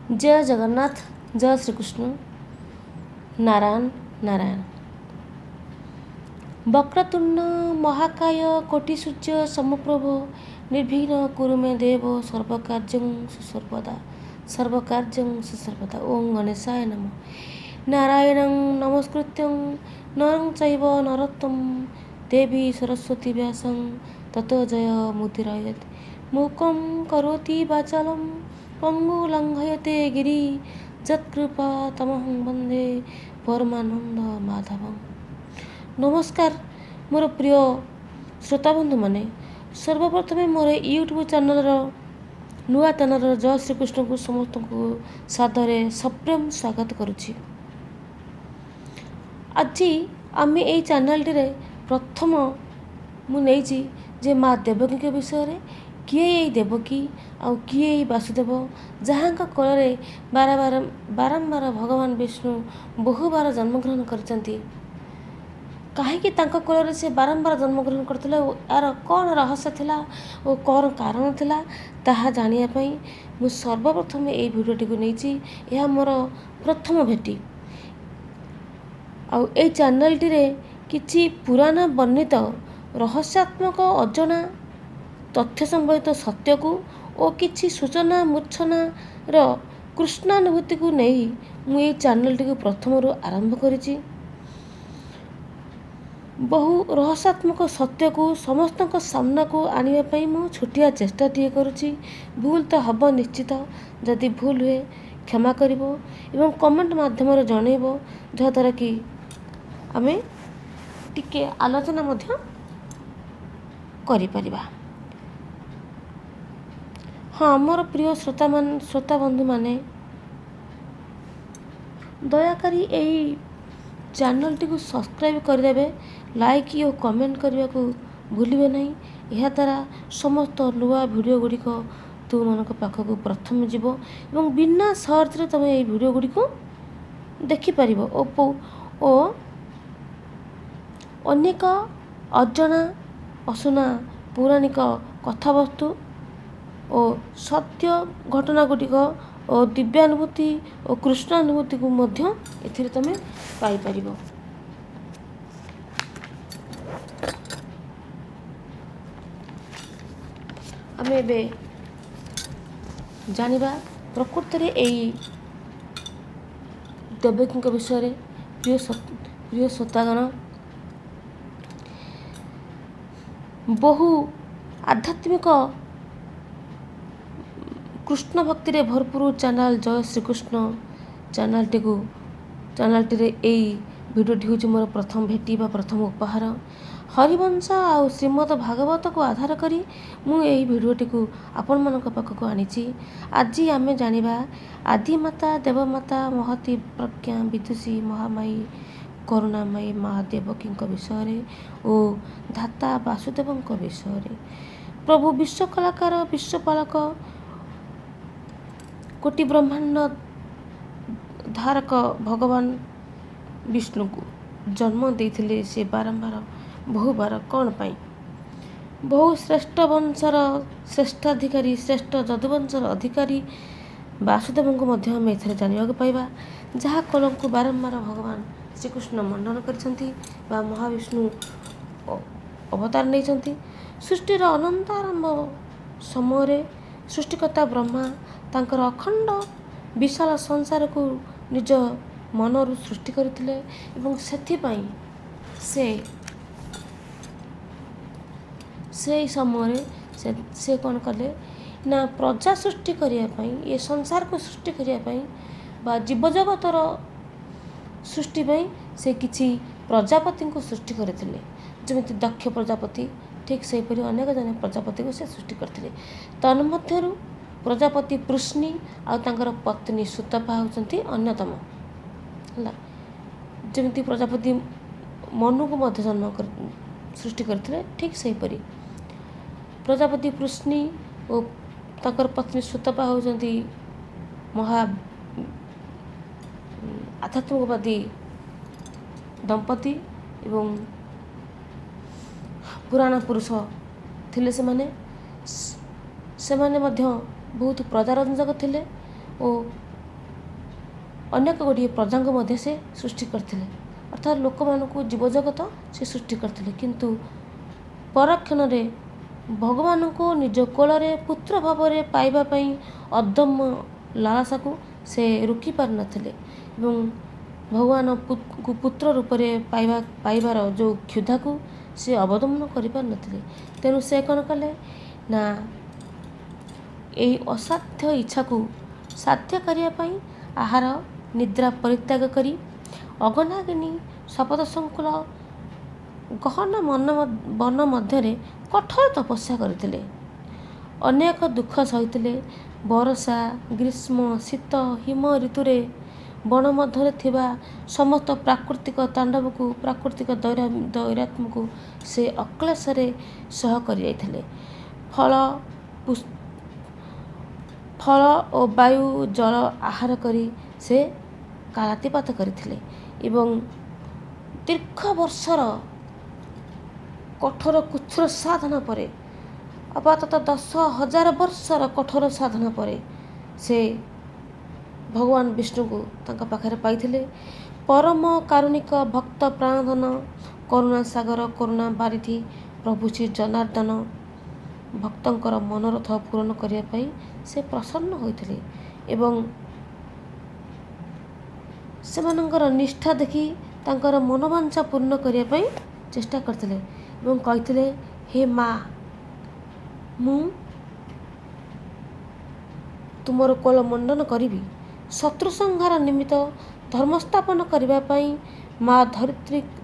ଜୟ ଜଗନ୍ନାଥ, ଜୟ ଶ୍ରୀକୃଷ୍ଣ, ନାରାୟଣ ନାରାୟଣ। ବକ୍ରତୁଣ୍ଡ ମହାକାୟ କୋଟି ସୂର୍ଯ୍ୟ ସମପ୍ରଭ, ନିର୍ବିଘ୍ନ କୁରୁ ମେ ଦେବ ସର୍ବକାର୍ଯ୍ୟଂ ସୁସର୍ବଦା, ସର୍ବକାର୍ଯ୍ୟଂ ସୁସର୍ବଦା। ଓଁ ଗଣେଶାୟ ନମଃ। ନାରାୟଣଂ ନମସ୍କୃତ୍ୟଂ ନରଂ ଚୈବ ନରୋତ୍ତମଂ ଦେବୀ ସରସ୍ୱତୀ ବ୍ୟାସଂ ତତୋ ଜୟ ମୁଦିରୟେତ୍। ମୂକଂ କରୋତି ବାଚାଲଂ ପଙ୍ଗୁ ଲଙ୍ଘୟତେ ଗିରି, ଯତ୍କୃପା ତମହଂ ବନ୍ଦେ ପରମାନନ୍ଦ ମାଧବଂ। ନମସ୍କାର ମୋର ପ୍ରିୟ ଶ୍ରୋତାବନ୍ଧୁମାନେ, ସର୍ବପ୍ରଥମେ ମୋର ୟୁଟ୍ୟୁବ୍ ଚ୍ୟାନେଲ୍ର ନୂଆ ଚ୍ୟାନେଲ୍ର ଜୟ ଶ୍ରୀକୃଷ୍ଣକୁ ସମସ୍ତଙ୍କୁ ସାଦରେ ସପ୍ରେମ ସ୍ୱାଗତ କରୁଛି। ଆଜି ଆମେ ଏଇ ଚ୍ୟାନେଲ୍ଟିରେ ପ୍ରଥମ ମୁଁ ନେଇଛି ଯେ ମା ଦେବକୀଙ୍କ ବିଷୟରେ। କିଏ ଏଇ ଦେବକୀ ଆଉ କିଏ ଏଇ ବାସୁଦେବ, ଯାହାଙ୍କ କୋଳରେ ବାରମ୍ବାର ଭଗବାନ ବିଷ୍ଣୁ ବହୁବାର ଜନ୍ମଗ୍ରହଣ କରିଛନ୍ତି? କାହିଁକି ତାଙ୍କ କୋଳରେ ସେ ବାରମ୍ବାର ଜନ୍ମଗ୍ରହଣ କରିଥିଲେ ଓ ଏହାର କ'ଣ ରହସ୍ୟ ଥିଲା ଓ କ'ଣ କାରଣ ଥିଲା, ତାହା ଜାଣିବା ପାଇଁ ମୁଁ ସର୍ବପ୍ରଥମେ ଏଇ ଭିଡ଼ିଓଟିକୁ ନେଇଛି। ଏହା ମୋର ପ୍ରଥମ ଭେଟି। ଆଉ ଏଇ ଚ୍ୟାନେଲ୍ଟିରେ କିଛି ପୁରାଣ ବର୍ଣ୍ଣିତ ରହସ୍ୟାତ୍ମକ ଅଜଣା ତଥ୍ୟ ସମ୍ବଳିତ ସତ୍ୟକୁ ଓ କିଛି ସୂଚନା ମୂର୍ଚ୍ଛନାର କୃଷ୍ଣାନୁଭୂତିକୁ ନେଇ ମୁଁ ଏଇ ଚ୍ୟାନେଲ୍ଟିକୁ ପ୍ରଥମରୁ ଆରମ୍ଭ କରିଛି। ବହୁ ରହସ୍ୟାତ୍ମକ ସତ୍ୟକୁ ସମସ୍ତଙ୍କ ସାମ୍ନାକୁ ଆଣିବା ପାଇଁ ମୁଁ ଛୋଟିଆ ଚେଷ୍ଟାଟିଏ କରୁଛି। ଭୁଲ ତ ହେବ ନିଶ୍ଚିତ। ଯଦି ଭୁଲ ହୁଏ କ୍ଷମା କରିବ ଏବଂ କମେଣ୍ଟ ମାଧ୍ୟମରେ ଜଣାଇବ, ଯାହାଦ୍ୱାରା କି ଆମେ ଟିକେ ଆଲୋଚନା ମଧ୍ୟ କରିପାରିବା। ହଁ, ମୋର ପ୍ରିୟ ଶ୍ରୋତାମାନେ, ଶ୍ରୋତା ବନ୍ଧୁମାନେ, ଦୟାକରି ଏଇ ଚ୍ୟାନେଲ୍ଟିକୁ ସବସ୍କ୍ରାଇବ୍ କରିଦେବେ, ଲାଇକ୍ ଓ କମେଣ୍ଟ କରିବାକୁ ଭୁଲିବେ ନାହିଁ। ଏହାଦ୍ୱାରା ସମସ୍ତ ନୂଆ ଭିଡ଼ିଓ ଗୁଡ଼ିକ ତୁମମାନଙ୍କ ପାଖକୁ ପ୍ରଥମେ ଯିବ ଏବଂ ବିନା ସର୍ଚ୍ଚରେ ତୁମେ ଏଇ ଭିଡ଼ିଓ ଗୁଡ଼ିକୁ ଦେଖିପାରିବ ଓ ଅନେକ ଅଜଣା ଅଶୁଣା ପୌରାଣିକ କଥାବସ୍ତୁ ଓ ସତ୍ୟ ଘଟଣା ଗୁଡ଼ିକ ଓ ଦିବ୍ୟାନୁଭୂତି ଓ କୃଷ୍ଣାନୁଭୂତିକୁ ମଧ୍ୟ ଏଥିରେ ତୁମେ ପାଇପାରିବ। ଆମେ ଏବେ ଜାଣିବା ପ୍ରକୃତରେ ଏଇ ଦେବକୀଙ୍କ ବିଷୟରେ। ପ୍ରିୟ ଶ୍ରୋତାଗଣ, ବହୁ ଆଧ୍ୟାତ୍ମିକ କୃଷ୍ଣ ଭକ୍ତିରେ ଭରପୁର ଚ୍ୟାନେଲ୍ ଜୟ ଶ୍ରୀକୃଷ୍ଣ ଚ୍ୟାନେଲ୍ଟିରେ ଏଇ ଭିଡ଼ିଓଟି ହେଉଛି ମୋର ପ୍ରଥମ ଭେଟି ବା ପ୍ରଥମ ଉପହାର। ହରିବଂଶ ଆଉ ଶ୍ରୀମଦ ଭାଗବତକୁ ଆଧାର କରି ମୁଁ ଏହି ଭିଡ଼ିଓଟିକୁ ଆପଣମାନଙ୍କ ପାଖକୁ ଆଣିଛି। ଆଜି ଆମେ ଜାଣିବା ଆଦିମାତା, ଦେବମାତା, ମହତୀ ପ୍ରଜ୍ଞା, ବିଦୁଷୀ, ମହାମାୟୀ, କରୁଣାମୟୀ ମା ଦେବକୀଙ୍କ ବିଷୟରେ ଓ ଧାତା ବାସୁଦେବଙ୍କ ବିଷୟରେ। ପ୍ରଭୁ ବିଶ୍ୱ କଳାକାର, ବିଶ୍ୱପାଳକ, କୋଟି ବ୍ରହ୍ମାଣ୍ଡ ଧାରକ ଭଗବାନ ବିଷ୍ଣୁଙ୍କୁ ଜନ୍ମ ଦେଇଥିଲେ ସେ ବାରମ୍ବାର ବହୁବାର କ'ଣ ପାଇଁ? ବହୁ ଶ୍ରେଷ୍ଠ ବଂଶର ଶ୍ରେଷ୍ଠାଧିକାରୀ, ଶ୍ରେଷ୍ଠ ଯଦୁବଂଶର ଅଧିକାରୀ ବାସୁଦେବଙ୍କୁ ମଧ୍ୟ ଆମେ ଏଥିରେ ଜାଣିବାକୁ ପାଇବା, ଯାହା କୋଳଙ୍କୁ ବାରମ୍ବାର ଭଗବାନ ଶ୍ରୀକୃଷ୍ଣ ମଣ୍ଡନ କରିଛନ୍ତି ବା ମହାବିଷ୍ଣୁ ଅବତାର ନେଇଛନ୍ତି। ସୃଷ୍ଟିର ଅନନ୍ତ ଆରମ୍ଭ ସମୟରେ ସୃଷ୍ଟିକର୍ତ୍ତା ବ୍ରହ୍ମା ତାଙ୍କର ଅଖଣ୍ଡ ବିଶାଳ ସଂସାରକୁ ନିଜ ମନରୁ ସୃଷ୍ଟି କରିଥିଲେ ଏବଂ ସେଥିପାଇଁ ସେ ସେଇ ସମୟରେ ସେ କ'ଣ କଲେ ନା, ପ୍ରଜା ସୃଷ୍ଟି କରିବା ପାଇଁ, ଏ ସଂସାରକୁ ସୃଷ୍ଟି କରିବା ପାଇଁ ବା ଜୀବଜଗତର ସୃଷ୍ଟି ପାଇଁ ସେ କିଛି ପ୍ରଜାପତିଙ୍କୁ ସୃଷ୍ଟି କରିଥିଲେ। ଯେମିତି ଦକ୍ଷ ପ୍ରଜାପତି, ଠିକ୍ ସେହିପରି ଅନେକ ଜଣ ପ୍ରଜାପତିକୁ ସେ ସୃଷ୍ଟି କରିଥିଲେ। ତନ୍ମଧ୍ୟରୁ ପ୍ରଜାପତି ପୃଷ୍ଣୀ ଆଉ ତାଙ୍କର ପତ୍ନୀ ସୁତପା ହେଉଛନ୍ତି ଅନ୍ୟତମ। ହେଲା, ଯେମିତି ପ୍ରଜାପତି ମନୁକୁ ମଧ୍ୟ ଜନ୍ମ ସୃଷ୍ଟି କରିଥିଲେ, ଠିକ୍ ସେହିପରି ପ୍ରଜାପତି ପୃଷ୍ଣୀ ଓ ତାଙ୍କର ପତ୍ନୀ ସୁତପା ହେଉଛନ୍ତି ମହା ଆଧ୍ୟାତ୍ମିକବାଦୀ ଦମ୍ପତି ଏବଂ ପୁରାଣ ପୁରୁଷ ଥିଲେ। ସେମାନେ ମଧ୍ୟ ବହୁତ ପ୍ରଜାରଞ୍ଜକ ଥିଲେ ଓ ଅନେକ ଗୁଡ଼ିଏ ପ୍ରଜାଙ୍କୁ ମଧ୍ୟ ସେ ସୃଷ୍ଟି କରିଥିଲେ, ଅର୍ଥାତ୍ ଲୋକମାନଙ୍କୁ, ଜୀବଜଗତ ସେ ସୃଷ୍ଟି କରିଥିଲେ। କିନ୍ତୁ ପରକ୍ଷଣରେ ଭଗବାନଙ୍କୁ ନିଜ କୋଳରେ ପୁତ୍ର ଭାବରେ ପାଇବା ପାଇଁ ଅଦମ୍ୟ ଲାଳସାକୁ ସେ ରୋକି ପାରିନଥିଲେ ଏବଂ ଭଗବାନଙ୍କୁ ପୁତ୍ର ରୂପରେ ପାଇବାର ଯେଉଁ କ୍ଷୁଧାକୁ ସେ ଅବଦମନ କରିପାରିନଥିଲେ। ତେଣୁ ସେ କ'ଣ କଲେ ନା, ଏହି ଅସାଧ୍ୟ ଇଚ୍ଛାକୁ ସାଧ୍ୟ କରିବା ପାଇଁ ଆହାର ନିଦ୍ରା ପରିତ୍ୟାଗ କରି ଅଗନାଗିନି ଶପଥ ସଂକୁଳ ଗହନ ମନ ବନ ମଧ୍ୟରେ କଠୋର ତପସ୍ୟା କରିଥିଲେ। ଅନେକ ଦୁଃଖ ସହିଥିଲେ। ବରଷା, ଗ୍ରୀଷ୍ମ, ଶୀତ, ହିମ ଋତୁରେ ବଣ ମଧ୍ୟରେ ଥିବା ସମସ୍ତ ପ୍ରାକୃତିକ ତାଣ୍ଡବକୁ, ପ୍ରାକୃତିକ ଦୈରାତ୍ମକୁ ସେ ଅକ୍ଳେଶରେ ସହ କରିଯାଇଥିଲେ। ଫଳ ଓ ବାୟୁ ଜଳ ଆହାର କରି ସେ କାଳାତିପାତ କରିଥିଲେ ଏବଂ ଦୀର୍ଘ ବର୍ଷର କଠୋର କୁଚ୍ଛ୍ର ସାଧନା ପରେ, ଆପାତତଃ 10,000 ବର୍ଷର କଠୋର ସାଧନା ପରେ ସେ ଭଗବାନ ବିଷ୍ଣୁଙ୍କୁ ତାଙ୍କ ପାଖରେ ପାଇଥିଲେ। ପରମ କାରୁଣିକ ଭକ୍ତ ପ୍ରାଣଧନ କରୁଣା ସାଗର କରୁଣା ବାରିଧି ପ୍ରଭୁ ଶ୍ରୀ ଜନାର୍ଦ୍ଦନ ଭକ୍ତଙ୍କର ମନୋରଥ ପୂରଣ କରିବା ପାଇଁ ସେ ପ୍ରସନ୍ନ ହୋଇଥିଲେ ଏବଂ ସେମାନଙ୍କର ନିଷ୍ଠା ଦେଖି ତାଙ୍କର ମନୋବାଞ୍ଛା ପୂର୍ଣ୍ଣ କରିବା ପାଇଁ ଚେଷ୍ଟା କରିଥିଲେ ଏବଂ କହିଥିଲେ, ହେ ମା, ମୁଁ ତୁମର କୋଳ ମଣ୍ଡନ କରିବି। ଶତ୍ରୁ ସଂହାର ନିମିତ୍ତ ଧର୍ମ ସ୍ଥାପନ କରିବା ପାଇଁ, ମା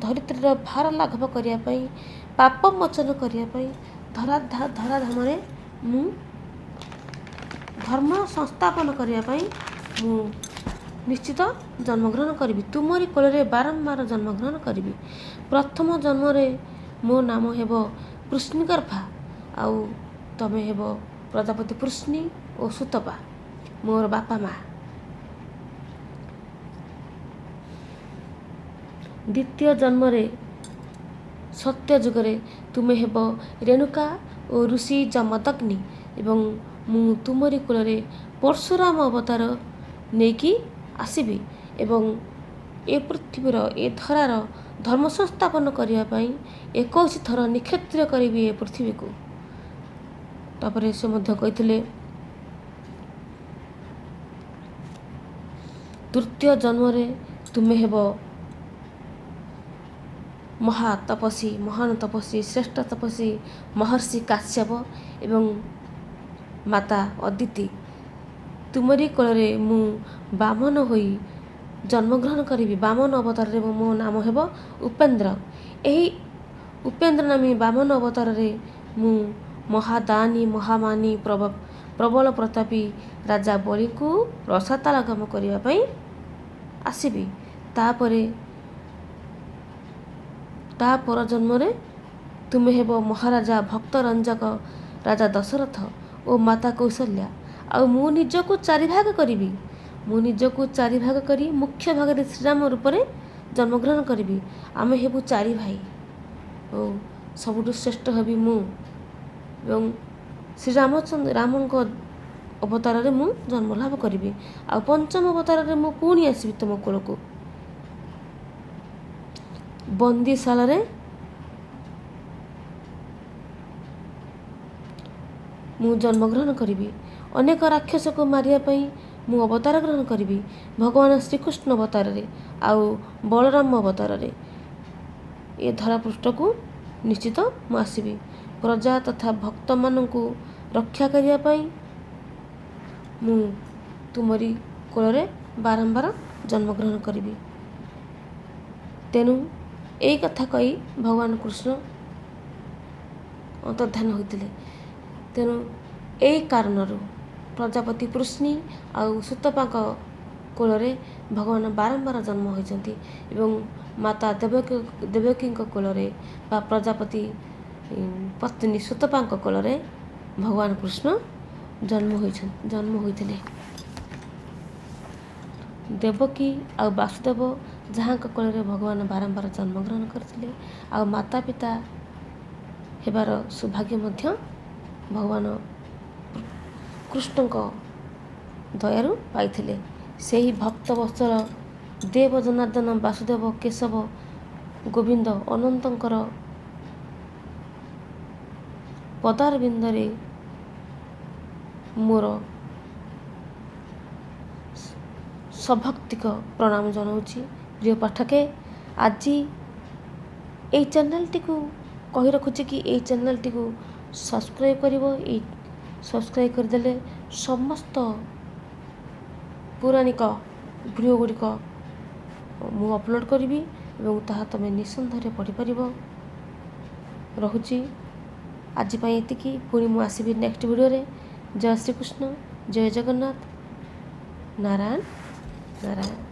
ଧରିତ୍ରୀର ଭାର ଲାଘବ କରିବା ପାଇଁ, ପାପ ମୋଚନ କରିବା ପାଇଁ ଧରାଧାମରେ ମୁଁ ଧର୍ମ ସଂସ୍ଥାପନ କରିବା ପାଇଁ ମୁଁ ନିଶ୍ଚିତ ଜନ୍ମଗ୍ରହଣ କରିବି। ତୁମରି କୋଳରେ ବାରମ୍ବାର ଜନ୍ମଗ୍ରହଣ କରିବି। ପ୍ରଥମ ଜନ୍ମରେ ମୋ ନାମ ହେବ ପୃଶ୍ନିଗର୍ଭା, ଆଉ ତମେ ହେବ ପ୍ରଜାପତି ପୃଶ୍ନି ଓ ସୁତପା, ମୋର ବାପା ମା। ଦ୍ୱିତୀୟ ଜନ୍ମରେ ସତ୍ୟ ଯୁଗରେ ତୁମେ ହେବ ରେଣୁକା ଓ ଋଷି ଯମଦଗ୍ନି ଏବଂ ମୁଁ ତୁମରି କୂଳରେ ପରଶୁରାମ ଅବତାର ନେଇକି ଆସିବି ଏବଂ ଏ ପୃଥିବୀର, ଏ ଧରାର ଧର୍ମ ସଂସ୍ଥାପନ କରିବା ପାଇଁ 21 ଥର ନିକ୍ଷତ୍ରିୟ କରିବି ଏ ପୃଥିବୀକୁ। ତାପରେ ସେ ମଧ୍ୟ କହିଥିଲେ, ତୃତୀୟ ଜନ୍ମରେ ତୁମେ ହେବ ମହା ତପସ୍ୱୀ, ମହାନ ତପସ୍ୱୀ, ଶ୍ରେଷ୍ଠ ତପସ୍ୱୀ ମହର୍ଷି କାଶ୍ୟପ ଏବଂ ମାତା ଅଦିତି। ତୁମରି କୋଳରେ ମୁଁ ବାମନ ହୋଇ ଜନ୍ମଗ୍ରହଣ କରିବି। ବାମନ ଅବତାରରେ ମୋ ନାମ ହେବ ଉପେନ୍ଦ୍ର। ଏହି ଉପେନ୍ଦ୍ର ନାମୀ ବାମନ ଅବତାରରେ ମୁଁ ମହାଦାନୀ, ମହାମାନୀ, ପ୍ରବଳ ପ୍ରତାପୀ ରାଜା ବଳିଙ୍କୁ ରସାତଳଗାମ କରିବା ପାଇଁ ଆସିବି। ତାପରେ ତା ପର ଜନ୍ମରେ ତୁମେ ହେବ ମହାରାଜା ଭକ୍ତ ରଞ୍ଜକ ରାଜା ଦଶରଥ ଓ ମାତା କୌଶଲ୍ୟା। ଆଉ ମୁଁ ନିଜକୁ ଚାରି ଭାଗ କରିବି। ମୁଁ ନିଜକୁ ଚାରି ଭାଗ କରି ମୁଖ୍ୟ ଭାଗରେ ଶ୍ରୀରାମ ରୂପରେ ଜନ୍ମଗ୍ରହଣ କରିବି। ଆମେ ହେବୁ ଚାରି ଭାଇ ଓ ସବୁଠୁ ଶ୍ରେଷ୍ଠ ହେବି ମୁଁ ଏବଂ ଶ୍ରୀରାମଚନ୍ଦ୍ର ରାମଙ୍କ ଅବତାରରେ ମୁଁ ଜନ୍ମଲାଭ କରିବି। ଆଉ ପଞ୍ଚମ ଅବତାରରେ ମୁଁ ପୁଣି ଆସିବି ତୁମ କୂଳକୁ। ବନ୍ଦିଶାଳାରେ ମୁଁ ଜନ୍ମଗ୍ରହଣ କରିବି। ଅନେକ ରାକ୍ଷସକୁ ମାରିବା ପାଇଁ ମୁଁ ଅବତାର ଗ୍ରହଣ କରିବି, ଭଗବାନ ଶ୍ରୀକୃଷ୍ଣ ଅବତାରରେ ଆଉ ବଳରାମ ଅବତାରରେ ଏ ଧରାପୃଷ୍ଠକୁ ନିଶ୍ଚିତ ମୁଁ ଆସିବି। ପ୍ରଜା ତଥା ଭକ୍ତମାନଙ୍କୁ ରକ୍ଷା କରିବା ପାଇଁ ମୁଁ ତୁମରି କୋଳରେ ବାରମ୍ବାର ଜନ୍ମଗ୍ରହଣ କରିବି। ତେଣୁ ଏଇ କଥା କହି ଭଗବାନ କୃଷ୍ଣ ଅନ୍ତର୍ଧାନ ହୋଇଥିଲେ। ତେଣୁ ଏଇ କାରଣରୁ ପ୍ରଜାପତି ପୃଶ୍ନି ଆଉ ସୁତପାଙ୍କ କୋଳରେ ଭଗବାନ ବାରମ୍ବାର ଜନ୍ମ ହୋଇଛନ୍ତି ଏବଂ ମାତା ଦେବକୀଙ୍କ କୋଳରେ ବା ପ୍ରଜାପତି ପତ୍ନୀ ସୁତପାଙ୍କ କୋଳରେ ଭଗବାନ କୃଷ୍ଣ ଜନ୍ମ ହୋଇଥିଲେ। ଦେବକୀ ଆଉ ବାସୁଦେବ ଯାହାଙ୍କ କୋଳରେ ଭଗବାନ ବାରମ୍ବାର ଜନ୍ମଗ୍ରହଣ କରିଥିଲେ, ଆଉ ମାତା ପିତା ହେବାର ସୌଭାଗ୍ୟ ମଧ୍ୟ ଭଗବାନ କୃଷ୍ଣଙ୍କ ଦୟାରୁ ପାଇଥିଲେ। ସେହି ଭକ୍ତ ବତ୍ସଳ ଦେବ ଜନାର୍ଦ୍ଦନ ବାସୁଦେବ କେଶବ ଗୋବିନ୍ଦ ଅନନ୍ତଙ୍କର ପଦାରବିନ୍ଦରେ ମୋର ସଭକ୍ତିକ ପ୍ରଣାମ ଜଣାଉଛି। ପ୍ରିୟ ପାଠକେ, ଆଜି ଏଇ ଚ୍ୟାନେଲଟିକୁ କହି ରଖୁଛି କି ଏଇ ଚ୍ୟାନେଲଟିକୁ ସବସ୍କ୍ରାଇବ୍ କରିବ। ଏଇ ସବସ୍କ୍ରାଇବ୍ କରିଦେଲେ ସମସ୍ତ ପୌରାଣିକ ଭିଡ଼ିଓ ଗୁଡ଼ିକ ମୁଁ ଅପଲୋଡ଼ କରିବି ଏବଂ ତାହା ତୁମେ ନିଃସନ୍ଦେହରେ ପଢ଼ିପାରିବ। ରହୁଛି ଆଜି ପାଇଁ ଏତିକି। ପୁଣି ମୁଁ ଆସିବି ନେକ୍ସଟ ଭିଡ଼ିଓରେ। ଜୟ ଶ୍ରୀକୃଷ୍ଣ, ଜୟ ଜଗନ୍ନାଥ, ନାରାୟଣ ନାରାୟଣ।